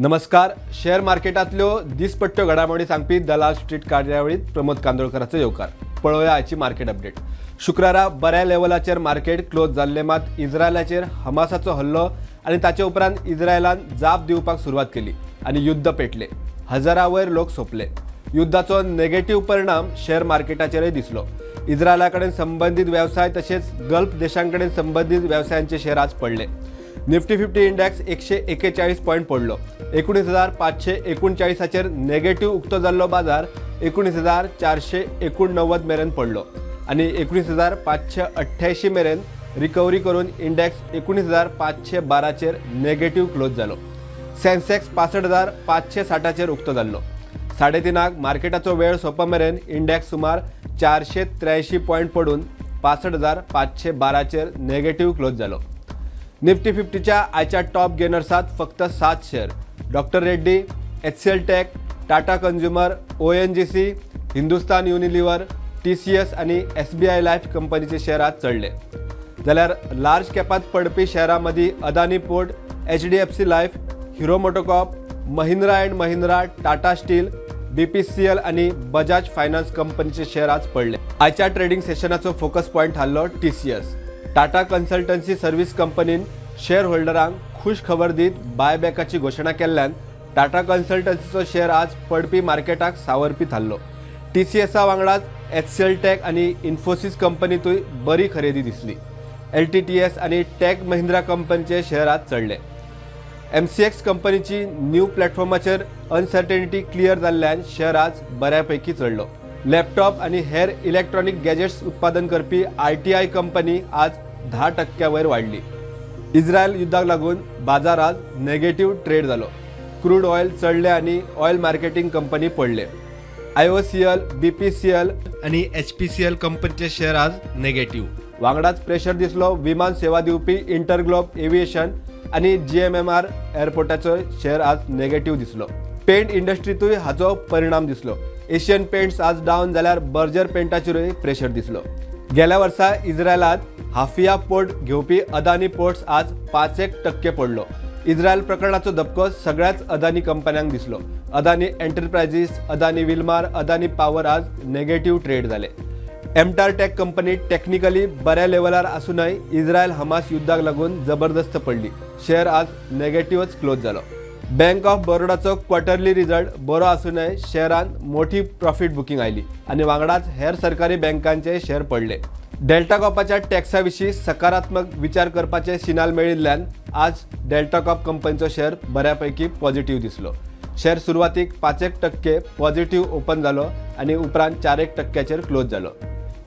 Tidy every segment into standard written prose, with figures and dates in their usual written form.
नमस्कार. शेअर मार्केटांतल्यो दिसपट्ट्यो घडामोडी सांगपी दलाल स्ट्रीट कार्यावळीत प्रमोद कांदोळकराचो येवकार. पळोवया आयची मार्केट अपडेट. शुक्रारा बऱ्या लेवलाचेर मार्केट क्लोज जाल्लें, मात इस्रायलाचेर हमासाचो हल्लो आनी ताचे उपरांत इस्रायलान जाप दिवपाक सुरवात केली आनी युद्ध पेटलें. हजारा वयर लोक सोंपले. युद्धाचो नेगेटीव परिणाम शेअर मार्केटाचेरय दिसलो. इस्रायला कडेन संबंदीत वेवसाय तशेंच गल्फ देशां कडेन संबंदीत वेवसायांचे शेअर आज पडले. निफ्टी 50 इंडेक्स 141 पॉयंट पडलो. 19,539चेर नेगेटीव उक्तो जाल्लो बाजार 19,489 मेरेन पडलो आनी 19,588 मेरेन रिकवरी करून इंडेक्स 19,512चेर नेगेटीव क्लोज जालो. सेन्सेक्स 65,560चेर उक्तो जाल्लो. 3:30 मार्केटाचो वेळ सोंपा मेरेन इंडेक्स सुमार 483 पॉयंट पडून 65,512चेर नेगेटीव क्लोज जालो. निफ्टी 50च्या आयच्या टॉप गेनर्सात फक्त 7 share: doctor Reddy, HCL take, Tata consumer, ONGC, Hindustan Unilever, TCS आनी एसबीआय लायफ कंपनीचे शेअर आज चडले. जाल्यार लार्ज कॅपात पडपी शेअरां मदीं Adani port, HDFC life, hero MotoCorp, Mahindra and Mahindra, Tata steel, BPCL आनी बजाज फायनान्स कंपनीचे शेअर आज पडले. आयच्या ट्रेडिंग सेशनाचो फोकस पॉयंट थारलो टीसीएस. टाटा कन्सल्टन्सी सर्व्हिस कंपनीन शेअर होल्डरांक खुश खबर दीत बायबॅकाची घोशणा केल्ल्यान टाटा कन्सल्टन्सीचो शेअर आज पडपी मार्केटाक सावरपी थारलो. टीसीएसा वांगडाच एचसीएल टेक आनी इन्फोसिस कंपनीतूय बरी खरेदी दिसली. एलटीटीएस आनी टेक महिंद्रा कंपनीचे शेअर आज चडले. एमसीएक्स कंपनीची न्यू प्लॅटफॉर्माचेर अनसर्टेनिटी क्लियर जाल्ल्यान शेअर आज बऱ्यापैकी चडलो. लॅपटॉप आनी हेर इलेक्ट्रॉनिक गॅजेट्स उत्पादन करपी आयटीआय कंपनी आज 10% वयर वाडली. इस्रायल युद्धाक लागून बाजार आज नेगेटीव ट्रेड जालो. क्रूड ऑयल चडले आनी ऑयल मार्केटिंग कंपनी पडले. आयओसीएल, बीपीसीएल आनी एचपीसीएल कंपनीचे शेअर आज नेगेटीव. वांगडाच प्रेशर दिसलो विमान सेवा दिवपी इंटरग्लोब एव्हिएशन आनी जीएमएमआर एअरपोर्टाचो शेअर आज नेगेटीव दिसलो. पेंट इंडस्ट्रीतूय हाचो परिणाम दिसलो. एशियन पेंट्स आज डावन जाल्यार बर्जर पेंटाचेरूय प्रेशर दिसलो. गेल्या वर्सा इस्रायलात हाफिया पोर्ट घेवपी अदानी पोर्ट्स आज 5-1% पडलो. इस्रायल प्रकरणाचो धपको सगळ्याच अदानी कंपन्यांक दिसलो. Adani enterprises, Adani Wilmar, Adani power आज नेगेटीव ट्रेड जाले. एमटार टेक कंपनी टेक्निकली बऱ्या लेवलार आसूनय इस्रायल हमास युद्धाक लागून जबरदस्त पडली. शेअर आज नेगेटिव्हच क्लोज जालो. बँक ऑफ बरोडाचो क्वॉर्टरली रिझल्ट बरो आसूनय शेअरान मोठी प्रॉफिट बुकिंग आयली आनी वांगडाच हेर सरकारी बँकांचे शेअर पडले. डेल्टा कॉर्पाच्या टॅक्सा विशीं सकारात्मक विचार करपाचे सिनाल मेळिल्ल्यान आज डेल्टा कॉर्प कंपनीचो शेअर बऱ्यापैकी पॉझिटिव्ह दिसलो. शेअर सुरवातीक 5-1% पॉझिटिव्ह ओपन जालो आनी उपरांत 4-1%चेर क्लोज जालो.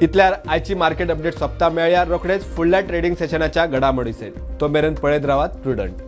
इतल्यार आयची मार्केट अपडेट सोंपता. मेळया रोखडेच फुडल्या ट्रेडिंग सेशनाच्या घडामोडी सयत. तो मेरेन पळयत रावात प्रुडंट.